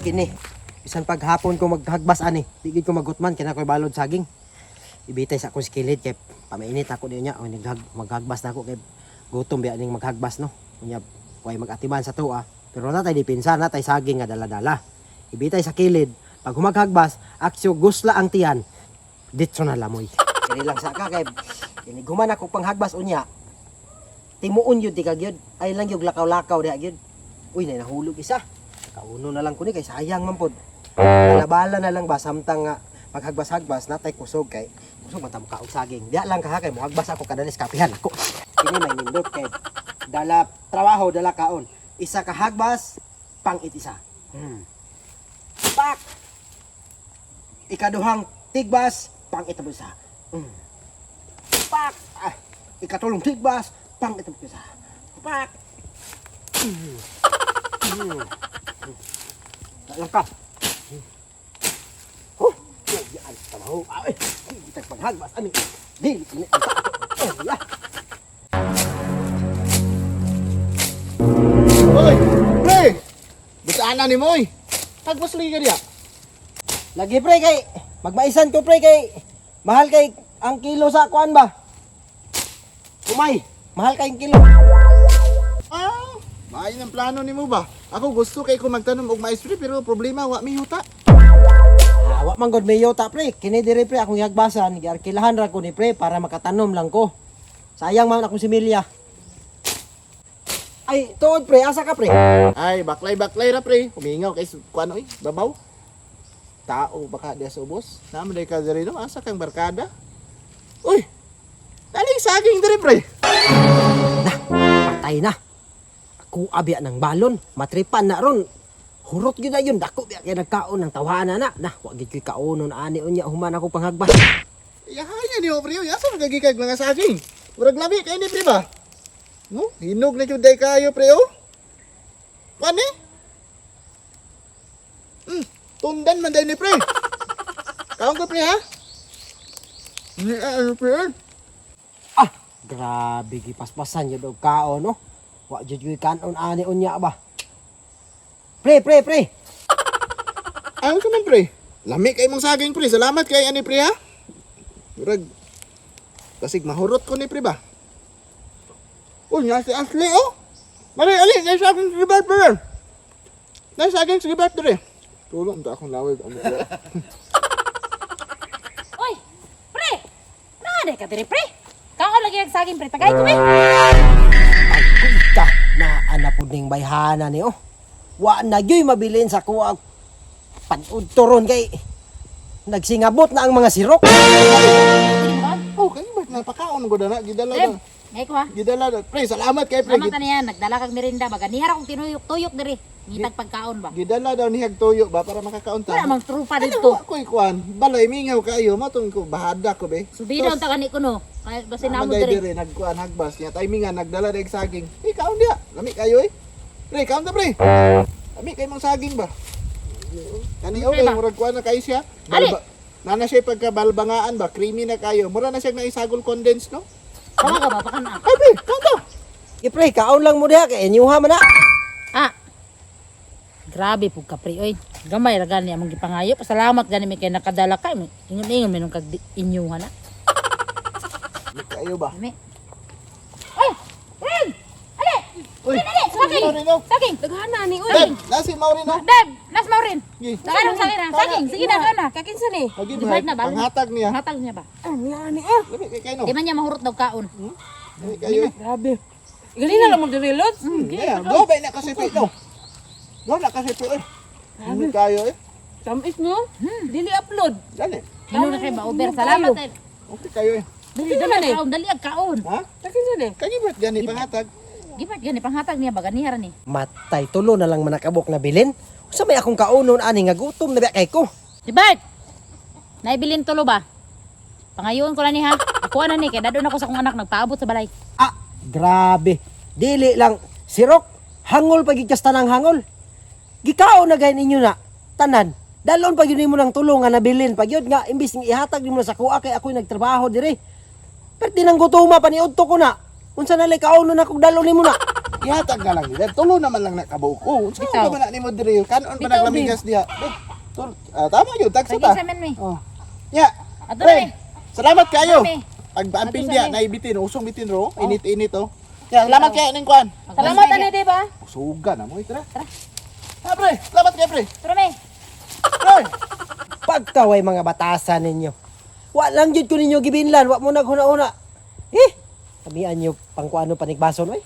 Kini, bisan paghapon ko maghagbas ani, di gid ko magutman kay na ko'y balod saging. Ibitay sa akong skillet kay pamainit ako niya o naghag maghagbas na ako kay gutom biya ning maghagbas, no. Unya way magatiman sa tuwa, pero natay depensa, natay saging nga dala-dala. Ibitay sa kilid, pag humaghagwas, aksyo gusla ang tiyan, ditso na lamoy. Kini lang sa ka kay kini guman ako panghagbas unya. Timuon yun di ka gyud, ay lang yung lakaw-lakaw diha gyud. Uy, nay nahulog isa. Kauno na lang ko ni kay sayang man pod. Bala na lang ba samtang nga maghagbas-hagbas natay kusog kay kusog man ta og saging. Diya lang ka ha, kay mohagbas ako kadalis kapihan ako. Kini may nindot kay dala trabaho dala kaon. Isa ka hagbas pang it isa. Pak. Ikaduhang tigbas pang itabo isa. Pak. Ah, ikatulong tigbas pang itabo isa. Pak. Lang ka. Oh, yan trabaho. Ay, hindi tayo paghagbas. Ano? Dili, ini ang tao. Oh, la. Oy, pre! Butaan na ni mo, oy. Hagbas lagi ka diya. Lagi pre kay magmaisan ko pre kay mahal kay ang kilo sa kuan ba? Umay, mahal kay ang kilo. Ah, maayo ng plano ni mo ba? Ako gusto kay ko magtanom og mais pre, pero problema wa mi yuta. Ah, wa man gud may yota pre. Kini dire pre akong gihagbasan, giarkilahan ra ko ni pre para makatanom lang ko. Sayang man akong similya. Ay, tuod pre, asa ka pre? Ay, baklay-baklay ra pre. Humingaw kay kuan oy, babaw. Tao baka diya sa ubos. Naman day ka diri no, asa kang barkada? Uy. Dali saging diri pre. Na, patay na. Ako abya ng balon, matripan na ron. Hurot gyud na yun, dako biya kay nagkaon ng tawana na. Na, wa gyud ko'y kaonon ani unya human ako panghagbas. Yahaya ni pre, oy, asa man kagikag mga saging? Murag lami kay ni pre ba? No, hinog na jud day kayo pre oh. Kuan eh? Tundan man day ni pre. Kaon ko pre ha? Ni ano pre? Eh? Ah, grabe gipaspasan yun og kaon no. Wa jud ko'y kanon ani unya ba. Pre, pre, pre. Ano ka man pre? Lami kay mong saging pre. Salamat kay ani pre ha. Murag basig mahurot ko ni pre ba? Uy, nasa si Ashley oh. Mari ali, nasa saging si Bert pre. Nasa saging si Bert pre. Tulong ta akong lawig ano pre. Oy, pre! Naa ka diri, pre? Kaon lagi ang saging, pre. Tagay ko, pre. Pagkunta na ana pud ning bayhana ni oh. Wa na gyuy mabilin sa kuha panudto ron kay nagsingabot na ang mga sirok. Dili mo kaon? Oh, kay Bert napakaon ko na gidala Pre, na. ngay ko ha. Gidala na. Pre, salamat kay pre. Salamat na niya, nagdala kag merinda ba. Ganihara kong tinuyok-tuyok diri. Ngitag pagkaon ba. Gidala daw niyag tuyo ba para makakaon ta. Wala mang trupa Ano dito. ko ikuan? Balay mingaw kayo mo tong ko bahada ko be. Subida unta gani ko no. Kay basin Naman namo day diri. dire nagkuan hagbas niya. Timingan nagdala dag saging. Eh kaon diya. Lami kayo eh. Pre, kaon ta pre. Lami kay mong saging ba? Kani Pre, okay, ba? murag kuan na kayo siya. Ali! Balba, nana siya pagkabalbangaan ba, creamy na kayo. Mura na siya naisagol condense no? Kawa ka ba pakan ah. Ay pre, kaon ta. Eh, pre, kaon lang mo diha kay inyuha man na. Ah. Grabe pug ka pre oy. Gamay ra gani among gipangayo. Pasalamat gani mi kay nakadala ka. Ingon-ingon mi nung kag inyuha na. Lami kayo ba? Lami. Oy! Pre! Ali! Uy, Ali! Saging! Maureen, oh. Saging! Daghana ni oy. Deb, nasi Maureen oh. Deb! Nas Maurin! Gi. Daghana sa akin, Saging! Sige na, na. Kakinsa ni? Lagi Divide na ba? Panghatag niya. Hatag niya ba? Ano ni ah. Lami kay kayo no. Di man niya mahurot daw kaon. Lami kayo. eh. Grabe. Ganina lang mo diri lods. Yeah, go ba na kasi pito. Go na kasi pito. eh. Lami kayo eh. Tamis no? Dili upload. Dali. Hino na kay ba-over. Salamat eh. Okay kayo eh. Dali, dali ang kaon, dali ang kaon. Ha? Kakinsa ni? Kagibot gani panghatag. Gipat gani panghatag niya ba ganihara ni. Matay tulo na lang manakabok na bilin. Usa may akong kaunon ani nga gutom na biya kay ko. Di Bart! Naibilin tulo ba? Pangayoon ko na ni ha. Ako na ni kay dadon ako sa akong anak nagpaabot sa balay. Ah, grabe. Dili lang sirok, hangol pag gikas tanang hangol. Gikaon na gayon ninyo na tanan. Dalon pag yun nimo ng tulong nga nabilin pag yun nga imbis nga ihatag nimo na sa kuha kay ako'y nagtrabaho dire. Pero di nang gutuma paniudto ko na. Unsa na lay kaunon na kog dalon nimo na. Ihatag na lang nila. Tulo naman lang na kabuok. Oh, unsa Bitaw. ka man na nimo diri? Kanon pa Bitaw, naglamigas diha. Eh, tama yun, tagsa ta. Tag-isa man mi. Oh. Ya. Ato Pre, na mi. salamat kayo. Ato, mi. Pag-amping Ato sa diya, mi. naibitin, usong bitin ro, init-init oh. Ya, salamat kayo ning kuan. Salamat ani di ba? Suga na mo, eh, tara. Tara. Ha, pre, salamat kayo, pre. Tara mi. Pre. Pagkaway mga batasan ninyo. Wa lang jud ko ninyo gibinlan, wa mo naghuna-una. Eh, kamian nyo pangkuano panigbason oy.